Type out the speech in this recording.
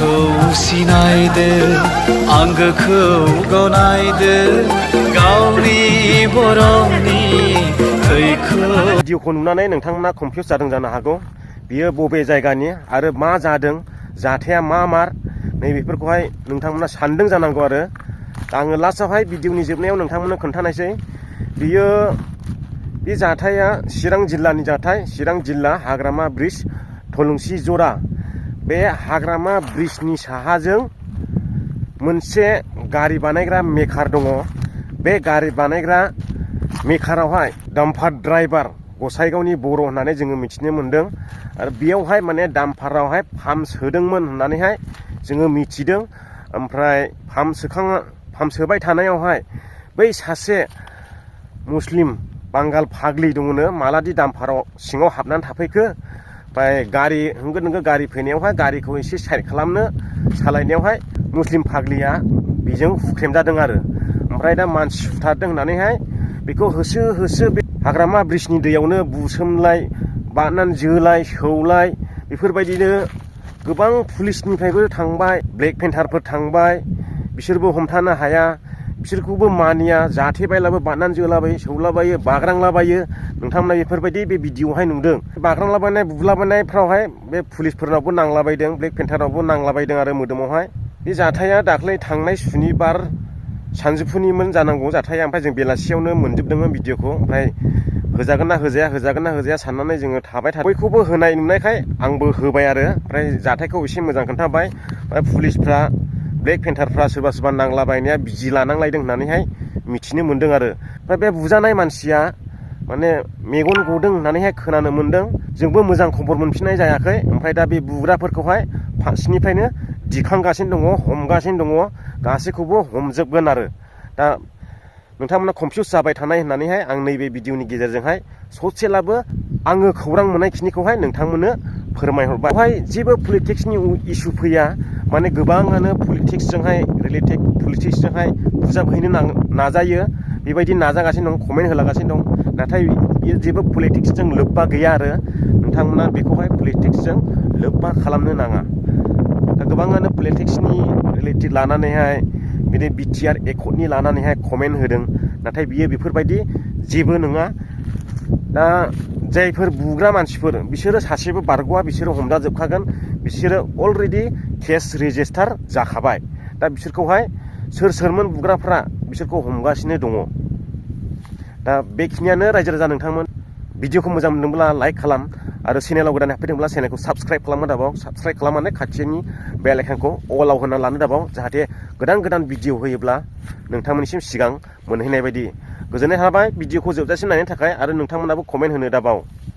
आंखौ सिनायदो आंगोखौ गनायदो गावनि बर'नि थैखौ। भिडिअखौ नुनानै नोंथांमोना कनफिउज जादों जानो हागौ बियो बबे जायगानि आरो मा जादों जाथाया मा मार नैबेफोरखौहाय नोंथांमोना सानदों जानांगौ आरो आङो लास्टआवहाय भिडिअनि जोबनायाव नोंथांमोननो खोन्थानायसै बियो बे जाथाया चिरां जिल्लानि जाथाय चिरां जिल्ला हाग्रामा ब्रिज थलुंसि जरा बे हाग्रामा ब्रिजनि साहाजों मोनसे गारि बानायग्रा मेकार दङ बे गारि बानायग्रा मेकारावहाय डाम्पार ड्राइभार गसाइगावनि बर' होननानै जोङो मिथिनो मोन्दों आरो बेयावहाय माने डाम्पारावहाय पाम्प सोदोंमोन होननानैहाय जोङो मिथिदों ओमफ्राय पाम्प सोबाय थानायावहाय बै सासे मुस्लिम बांगाल फाग्लि दङनो मालादि डाम्पाराव सिङाव हाबनानै थाफैखो ओमफ्राय गारि होंगो दोंगो गारि फैनायावहाय गारिखौ एसे साइड खालामनो सालायनायावहाय मुस्लिम फाग्लिया बेजों हुख्रेमजादों आरो ओमफ्राय दा मानसि सुथारदों होननानैहाय बेखौ होसो होसो बे हाग्रामा ब्रिजनि दैयावनो बुसोमलाय बारनानै जोलाय सौलाय बेफोरबायदिनो गोबां पुलिसनिफ्रायबो थांबाय ब्लेक पेन्टारफोर थांबाय बिसोरबो हमथानो हाया बिसोरखौबो मानिया जाथे बायलाबो बारनानै जोलाबायो सौलाबायो बाग्रांलाबायो नोंथांमोना बेफोरबायदि बे भिडिअआवहाय नुदों बाग्रांलाबायनाय बुलाबायनायफ्रावहाय बे पुलिसफोरनावबो नांलाबायदों ब्लेक पेन्टारावबो नांलाबायदों आरो मोदोमावहाय बे जाथाया दाख्लै थांनाय सुनिबार सानजौफुनिमोन जानांगौ जाथाया ओमफ्राय जों बेलासियावनो मोनजोबदोंमोन भिडिअखौ ओमफ्राय होजागोन ना होजाया साननानै जोङो थाबाय बयखौबो होनाय नुनायखाय आंबो होबाय आरो ओमफ्राय जाथायखौ एसे मोजां खोन्थाबाय ओमफ्राय पुलिसफ्रा ब्लेक पेन्टारफ्रा सोरबा सोरबा नांलाबायनाया बिजि लानांलायदों होननानैहाय मिथिनो मोन्दों आरो ओमफ्राय बे बुजानाय मानसिया माने मेगन गदों होननानैहाय खोनानो मोन्दों जोंबो मोजां खबर मोनफिननाय जायाखै ओमफ्राय दा बे बुग्राफोरखौहाय फारसेनिफ्रायनो दिखांगासिनो दङ हमगासिनो दङ गासैखौबो हमजोबगोन आरो दा नोंथांमोना कनफिउज जाबाय थानाय होननानैहाय आं नैबे भिडिअनि गेजेरजोंहाय ससेब्लाबो आङो खौरां मोननायखिनिखौहाय नोंथांमोननो फोरमायहरबाय बेवहाय जेबो पलिटिक्सनि इसु फैया माने गोबाङानो पलिटिक्सजोंहाय रिलेटेड पलिटिक्सजोंहाय बुजाबहैनो नाजायो बेबायदि नाजागासिनो दं कमेन्ट होलागासिनो दं नाथाय बियो जेबो पलिटिक्सजों लोब्बा गैया आरो नोंथांमोना बेखौहाय पलिटिक्सजों लोब्बा खालामनो नाङा दा गोबाङानो पलिटिक्सनि रिलेटेड लानानैहाय बिदि बिटिआर एकर्डनि लानानैहाय कमेन्ट होदों नाथाय बियो बेफोरबायदि जेबो नङा दा जायफोर बुग्रा मानसिफोर बिसोरो सासेबो बारग'आ बिसोरो हमजाजोबखागोन बिसोरो अलरेडि केस रेजिस्टार जाखाबाय दा बिसोरखौहाय सोरमोन बुग्राफ्रा बिसोरखौ हमगासिनो दङ दा बेखिनियानो रायजो राजा नोंथांमोन भिडिअखौ मोजां मोनदोंब्ला लाइक खालाम आरो चेनेलाव गोदान हाबफैदोंब्ला चेनेलखौ साबस्क्राइब खालामनो दाबाव साबस्क्राइब खालामनानै खाथिनि बेल आइकनखौ अलाव होना लानो दाबाव जाहाथे गोदान भिडिअ होयोब्ला नोंथांमोननिसिम सिगां मोनहैनाय बायदि गोजोननाय थाबाय भिडिअखौ जोबजासिम नायनो थाखाय आरो नोंथांमोनाबो कमेन्ट होनो दाबाव।